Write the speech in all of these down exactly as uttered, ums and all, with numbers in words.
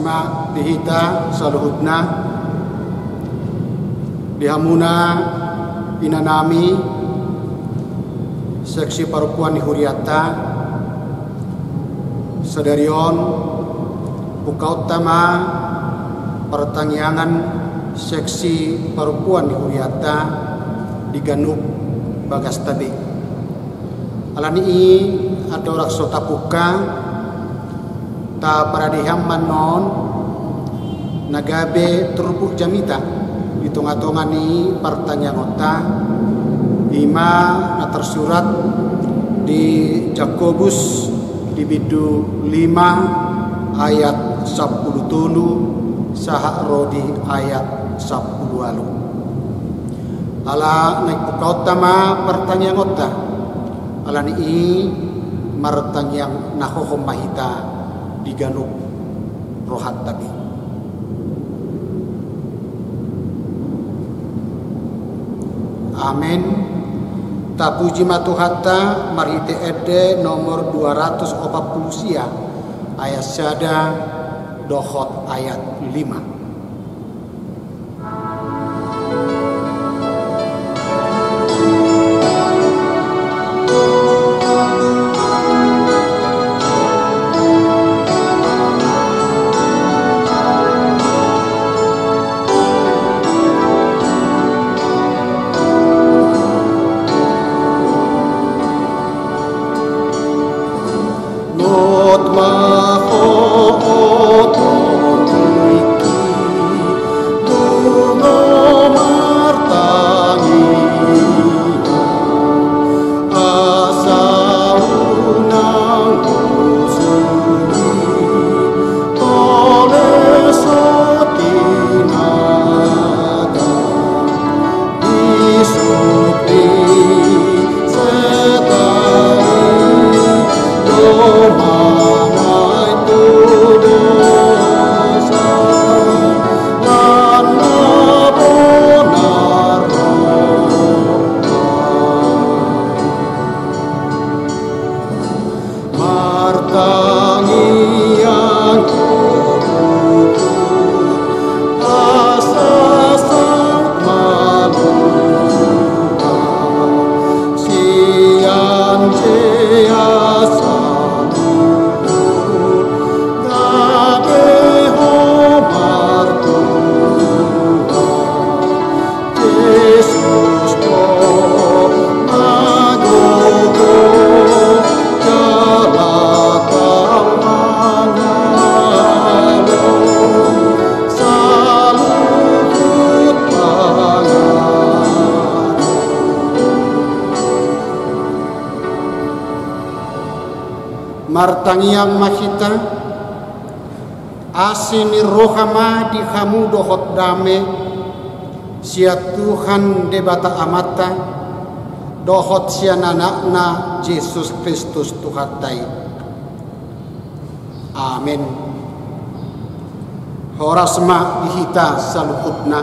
Di hita saluhutna, di hamuna inanami, seksi parompuan ni hurianta, sadari on bukaonta ma partangiangan seksi parompuan ni hurianta di ganup bagasta be. Alani i, andorang so tapungka, taparade hami ma annon na gabe turpuk jamita di tongatonga ni partangiangonta, i ma na tarsurat di Jakobus di bindu lima ayat sampulu tolu sahat ro di ayat sampulu ualu. Ala naeng bukaonta ma partangiangonta, alani i martangiang na hohom ma hita di ganup rohanta be. Amen. Tapuji ma Tuhanta marhite ende nomor dua ratus opat pulu sia, ayat sada dohot ayat lima. Not ma ho, o Tuhan, nunga martangiang, asa unang husuru tole so tinata. Martangiang hurupku, asa saut malua sian jeasamu, gabe ho martua. Jesus do na gogo jala tau mangalo saluhut pangago. Martangiang ma hita. Asi ni roha ma di hamu dohot dame sian Tuhan Debata Amanta dohot sian Anakna Jesus Kristus Tuhanta i. Amen. Horas ma di hita saluhutna.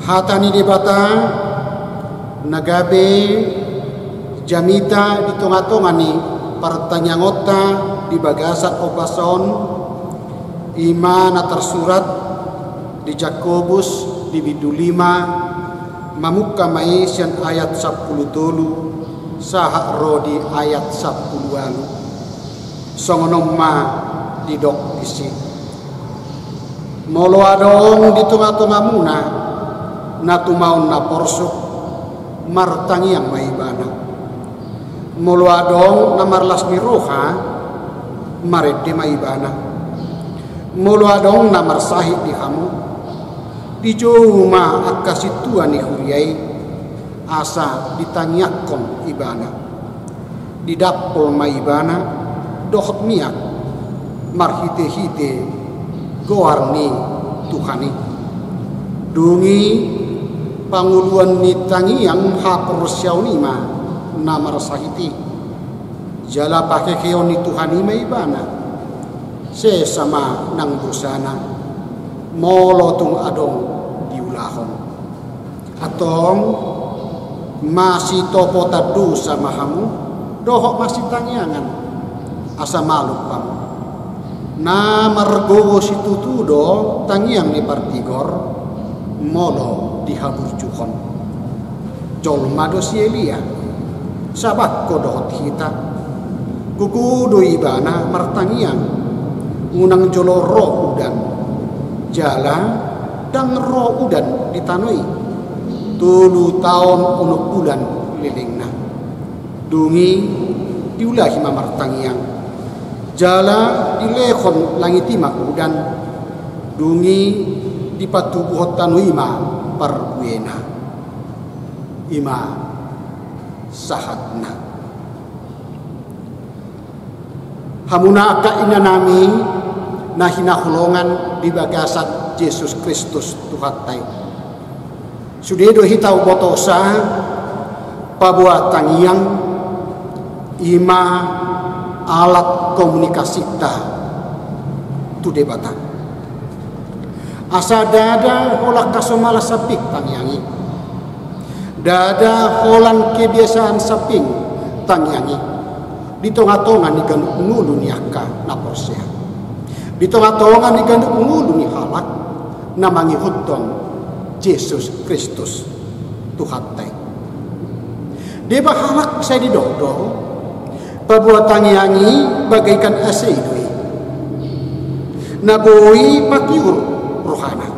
Hata ni Debata na gabe jamita di tongatonga ni partangiangonta di bagasan ombas on, i ma na tarsurat di Jakobus di bindu lima, mamungka ma i sian ayat sampulu tolu sahat ro di ayat sampulu ualu. Songon on ma didok disi. Molo adong di tongatongamuna na tumaon na porsuk, martangiang ma ibana. Molo adong na marlas ni roha, marende ma ibana. Molo adong na marsahit di hamu, dijou ma angka sintua ni huria i, asa ditangiangkon ibana. Didampol ma ibana dohot miak marhitehite goar ni Tuhan i. Dung i pangoluan ni tangiang haporseaon i ma na marsahit i. Jala paheheon ni Tuhan i ma ibana. Sesa ma nang dosana molo tung adong diulahon. Antong, masitopotan dosa ma hamu dohot masitangiangan, asa malum hamu. Na margogo situtu do tangiang ni partigor molo dihaburjuhon. Jolma do si Elia, sabangko dohot hita. Gogo do ibana martangiang, unang jolo ro udan. Jala ndang ro udan di tano i tolu taon onom bulan lelengna. Dung i diulahi ma martangiang, jala dilehon langit i ma udan. Dung i dipatubuhon tano i ma parbuena. I ma sahatna. Hamuna angka inanami na hinaholongan di bagasan Jesus Kristus Tuhanta i. Sude do hita hubotosa, paboa tangiang i ma alat komunikasinta tu Debata. Asa ndada holan hasomala sambing tangiang i. Ndada holan kebiasaan sambing tangiang i di tongatonga ni ganup ngolu ni angka na porsea, di tongatonga ni ganup ngolu ni halak na mangihuthon Jesus Kristus Tuhanta i. Deba halak sai didok do, paboa tangiang i bagaikan ase i do i, na boi patiur rohana,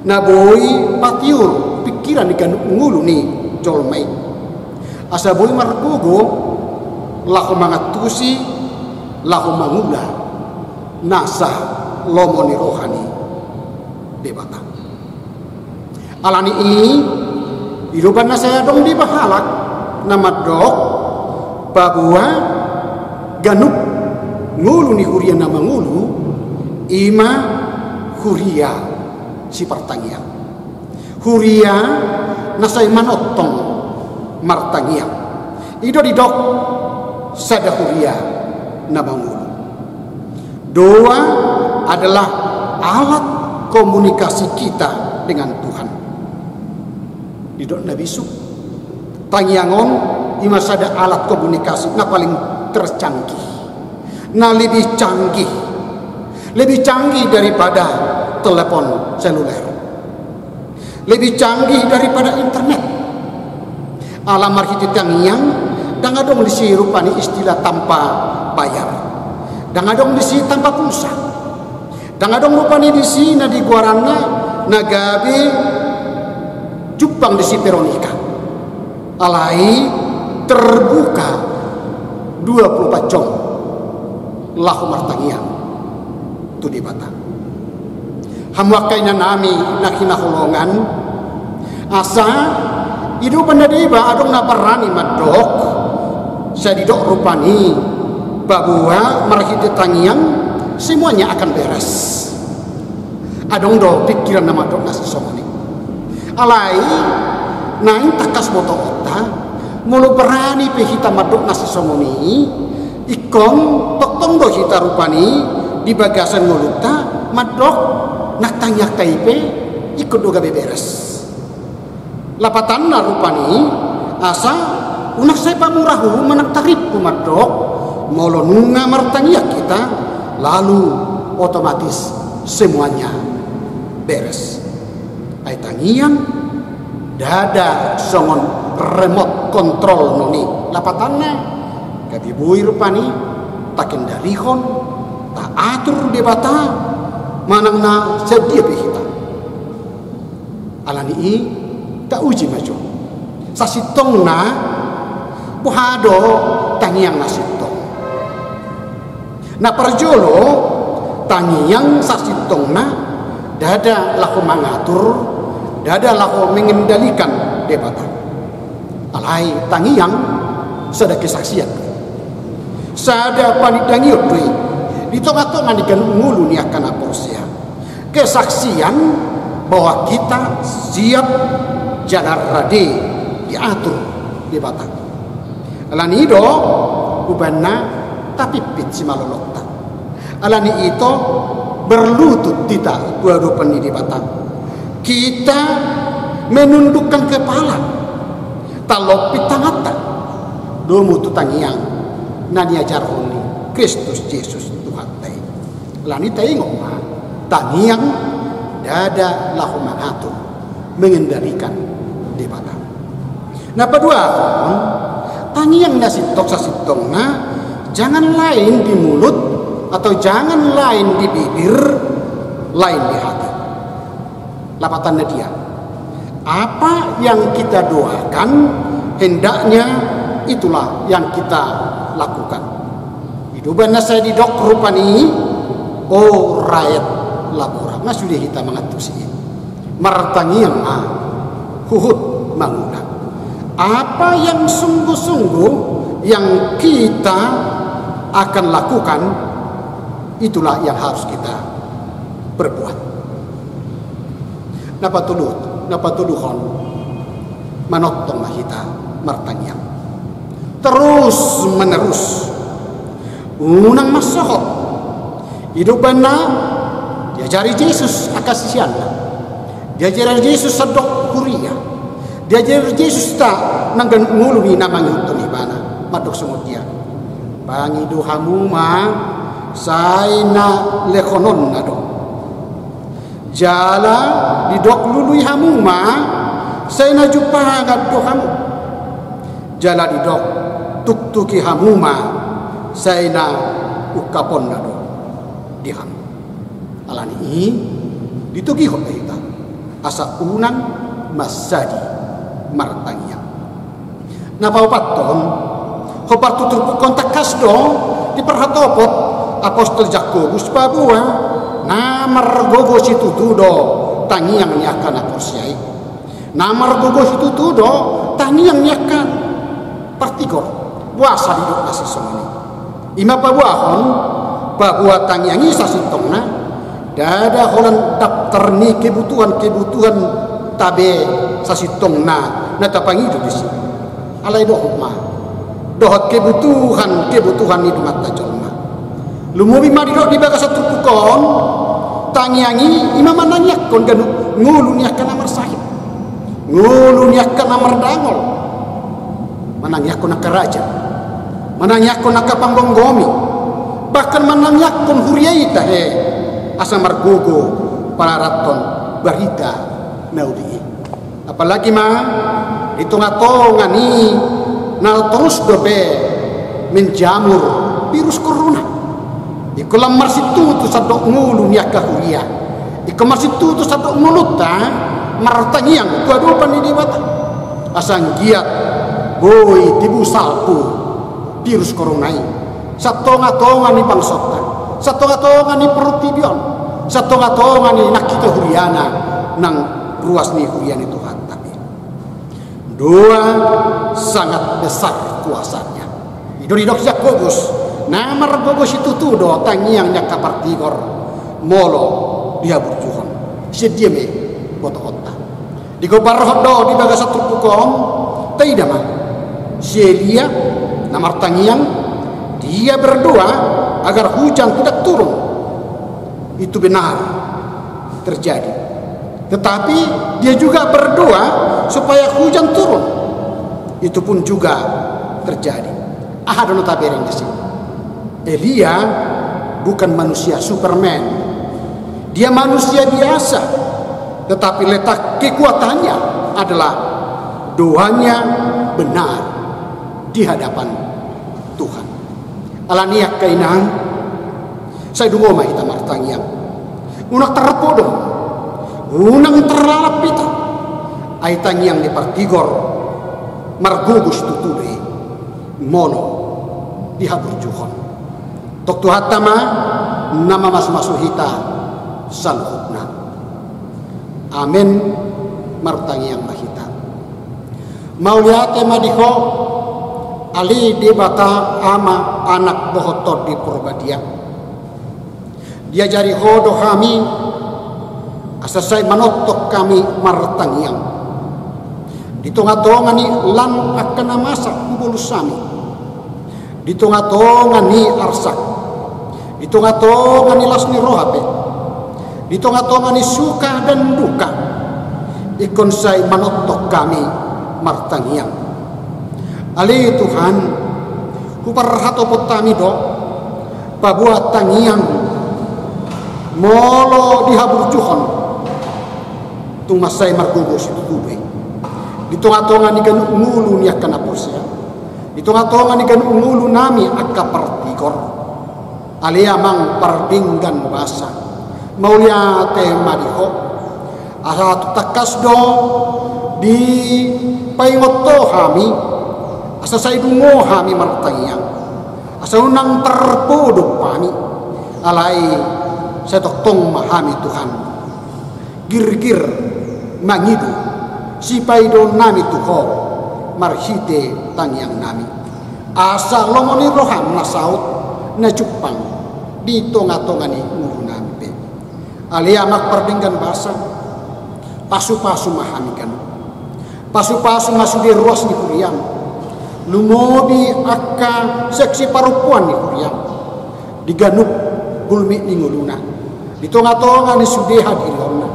na boi patiur pingkiran ni ganup ngolu ni jolma i, asa boi margogo laho mangantusi, laho mangula nasa lomo ni roha ni Debata. Alani i, i do umbahen na sai adong deba halak na mandok, paboa ganup ngolu ni huria na mangolu i ma huria sipartangiang, huria na sai manongtong martangiang. I do didok sada huria na mangolu. Doa adalah alat komunikasi kita dengan Tuhan. Didok na bisuk, tangiang on i ma sada alat komunikasi na paling tercanggih, na lebih canggih, lebih canggih daripada telepon seluler, lebih canggih daripada internet. Ala marhite tangiang, ndang adong disi rupani istilah tanpa bayar, ndang adong disi tanpa pulsa, ndang adong rupani disi na di goaranna na gabe jumpang disi Veronica. Alai terbuka dua puluh empat jam laho martangiang tu Debata. Hamu angka inanami na hinaholongan, asa i do umbahen na deba adong na barani mandok, sai didok rupani, paboa marhite tangiang semuanya akan beres. Adong do pingkiran na mandok na sisongon i. Alai naeng tangkas botoonta, molo barani pe hita mandok na sisongon i, ingkon tongtong do hita rupani di bagasan ngolunta mandok, nang tangiangta i pe ingkon do gabe beres. Lapatanna rupani, asa unang sai pamurah uhum manang tarippu mandok, molo nunga martangiang hita, lalu otomatis semuanya beres. Ai tangiang ndada songon remote control non i. Lapatanna, gabe boi rupani takendalihon, taatur Debata manang na sadia pe hita. Alani i tauji ma jo sasintongna, boha do tangiang na sintong. Na parjolo, tangiang sasintongna ndada laho mangatur, ndada laho mengendalikan Debata. Alai tangiang sada kesaksian do i, sada panindangion do i di tongatonga ni ganup ngolu ni angka na porsea. Kesaksian bahwa kita siap jala rade diatur Debata. Alani i do umbahen na tapimpit simalolokta. Alani i do berlutut hita tu adopan ni Debata. Kita menundukkan kepala, talompit tanganta domu tu tangiang na niajarhon ni Kristus Jesus Tuhanta i. Alani i taingot ma, tangiang ndada laho mangatur, mengendalikan Debata. Na paduahon, tangiang na sintong sasintongna, jangan lain di mulut atau jangan lain di bibir, lain di hati. Lapatanna dia? Apa yang kita doakan, hendaknya itulah yang kita lakukan. I do umbahen na sai didok rupani, o raet labora. Nga sude hita mangantusi i. Martangiang ma huhut mangula. Apa yang sungguh-sungguh yang kita akan lakukan, itulah yang harus kita perbuat. Na patolu, na patoluhon, manongtong ma hita martangiang terus menerus. Unang mansohot. I do umbahen na diajari Jesus angka siseanna. Diajari Jesus sandok huria. Diajari Jesus ta nang ganup ngolu ni na mangihuthon ibana. Mandok songon dia. Pangido hamu ma, sai na lehononna do. Jala didok lului hamu ma, sai na jumpangan do hamu. Jala didok tuktuki hamu ma, sai na ungkaponna do di hamu. Alani i, ditogihon do hita asa unang mansadi martangiang. Na paopathon, hombar tu turpuk on tangkas do diparhatopot apostel Jakobus paboa na margogo situtu do tangiang ni angka na porsea i. Na margogo situtu do tangiang ni angka partigor. Boasa didok na sisongon i? I ma paboahon, paboa tangiang i sasintongna ndada holan daftar ni kebutuhan-kebutuhan ta be sasintongna na tapangido disi. Alai dohot ma, dohot kebutuhan-kebutuhan ni donganta jolma. Lumobi ma didok di bagasan turpuk on, tangiang i i ma manangiangkon ganup ngolu ni angka na marsahit, ngolu ni angka na mardangol. Manangiangkon angka raja, manangiangkon angka panggomgomi, bahkan manangiangkon huria i tahe, asa margogo palarathon barita na uli i. Apalagi ma di tonga-tonga ni na torus dope menjamur virus corona. Ingkon lam marsitutu sandok ngolu ni angka huria. Ingkon marsitutu sandok ngolunta martangiang tu adopan ni Debata. Asa anggiat boi tibu salpu virus corona i satonga-tonga ni bangsonta, satonga-tonga ni portibi on, satonga-tonga ni nang hita huriana nang ruas ni huria ni Tuhanta be. Doa sangat besar kuasanya. I do didok Jakobus, na margogo situtu do tangiang ni angka partigor molo dihaburjuhon. Sian dia ma i botoonta? Digombarhon do di bagasan turpuk on, taida ma. Si Elia na martangiang, dia berdoa agar hujan tidak turun. Itu benar terjadi. Tetapi dia juga berdoa supaya hujan turun. Itu pun juga terjadi. Aha do na tabereng disi? Elia bukan manusia Superman. Dia manusia biasa, tetapi letak kekuatannya adalah doanya benar di hadapan Tuhan. Alani i angka inang, sai dungo ma hita martangiang. Unang tarpodom, unang tarlalap hita. Ai tangiang ni partigor margogo situtu do i molo dihaburjuhon. Tong Tuhanta ma na mamasumasu hita saluhutna. Amen. Martangiang ma hita. Mauliate ma di Ho, ale Debata Ama, Anak dohot Tondi Porbadia. Diajari Ho do hami asa sai manongtong hami martangiang di tonga-tonga ni lan angka na masa hubolus hami, di tonga-tonga ni arsak, di tonga-tonga ni las ni roha pe, di tonga-tonga ni suka dan duka, ingkon sai manongtong hami martangiang. Ale Tuhan, huparhatopot hami do paboa tangiang Molo dihaburjuhon, tung mansai margogo situtu do i di tongatonga ni ganup ngolu ni angka na porsea, di tongatonga ni ganup ngolunami angka partigor. Ale Amang pardenggan basa, mauliate ma di Ho. Asa tangkas do dipaingot Ho hami, asa sai dungo hami martangiang, asa unang tarpodom hami. Alai sai tongtong ma hami Tuhan girgir mangido sipaidoonnami tu Ho marhite tangiangnami. Asa lomo ni roham na saut na jumpang di tongatonga ni ngolunami pe. Ale Amang pardenggan basa, pasupasu ma hami ganup. Pasupasu ma sude ruas ni huriam, lumobi angka seksi parompuan ni huriam di ganup gulmit ni ngoluna, di tongatonga ni sude hadirionna,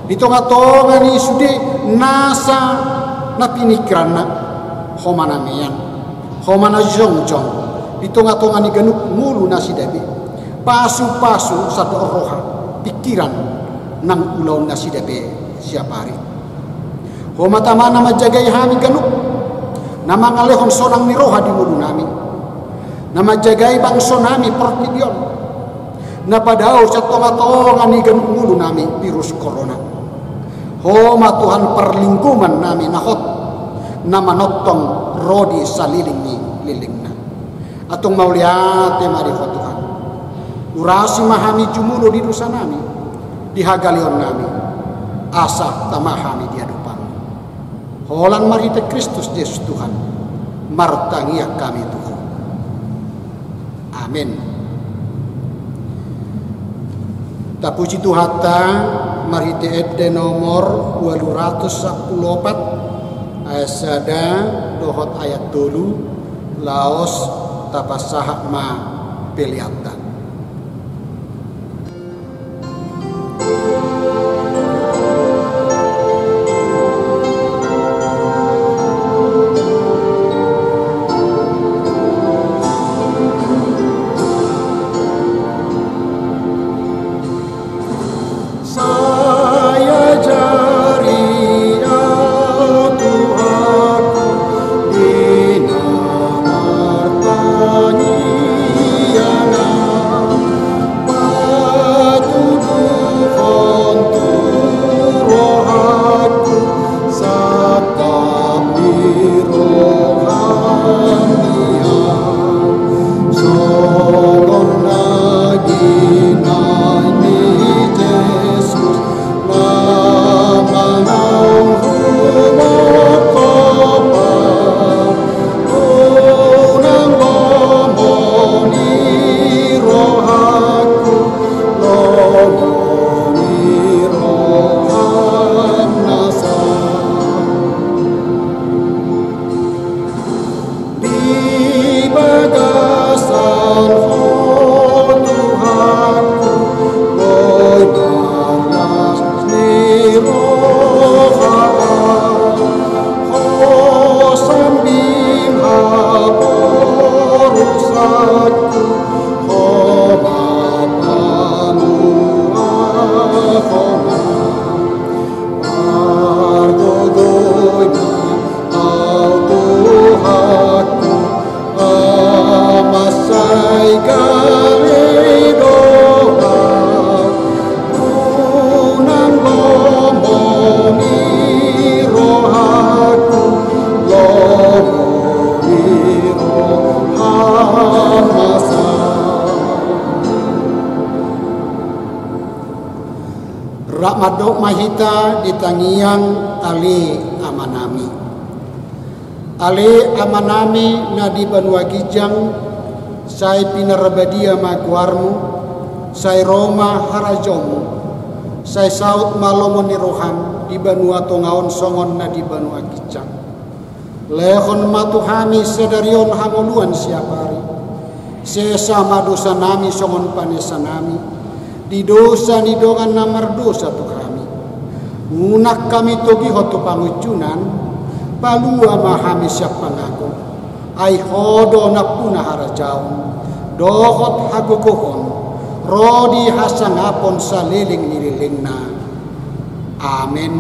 di tongatonga ni sude nasa na piningkiranna. Ho ma na mean, Ho ma na jongjong di tongatonga ni ganup ngolu nasida be. Pasupasu sandok roha, pingkiran nang ulaon nasida be siap ari. Ho ma Tama na manjagai hami ganup, na mangalehon sonang ni roha di ngolunami, na manjagai bangsonami portibi on, na padao sian tongatonga ni ganup ngolunami virus corona. Ho ma Tuhan parlinggoman nami na hot, na manongtong ro di saleleng ni lelengna. Antong mauliate ma di Ho Tuhan. Urasi ma hami jumolo di dosanami, di hagaleonnami, asa tama hami di adopanMu. Holan marhite Kristus Jesus Tuhan, martangiang hami tu Ho. Amen. Tapuji Tuhanta marhite ende nomor ualu ratus sampulu opat, ayat sada dohot ayat tolu, laos tapasahat ma peleanta. Sai ajari au Tuhanku, di na martangiang au, patuduhon tu rohangku, santap ni roham di au. Songon na binahen ni Jesus, na manaon humongkop au, unang lomo ni rohangku, lomo ni roham na saut. Di bagasan Ho Tuhanku, boi ma las ni roha au, Ho sambing haporusangku, Ho ma pamuahonami. Pargogoi ma au Tuhanku, mansai gale do au, unang lomo ni rohangku, lomo ni roham na saut. Rap mandok ma hita di tangiang Ale Amanami. Ale Amanami na di banua ginjang, sai pinarbadia ma goarMu, sai ro ma harajaonMu, sai saut ma lomo ni rohaM di banua tonga on songon na di banua ginjang. Lehon ma tu hami sadari on hangoluan siapari. Sesa ma dosanami songon panesanami di dosa ni dongan na mardosa tu hami. Unang hami togihon tu pangunjunan, palua ma hami sian pangago. Ai Ho do nampuna harajaon, dohot hagogohon, ro di hasangapon saleleng ni lelengna. Amen.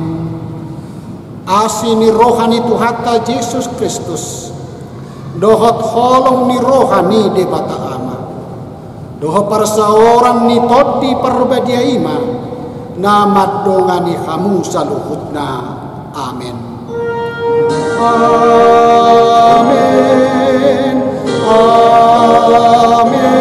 Asi ni roha ni Tuhanta Jesus Kristus, dohot holong ni roha ni Debata Ama, dohot parsaoran ni Tondi Parbadia i ma na mandongani hamu saluhutna. Amen. Amen. Amen. Amen.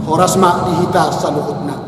Horas ma di hita saluhutna.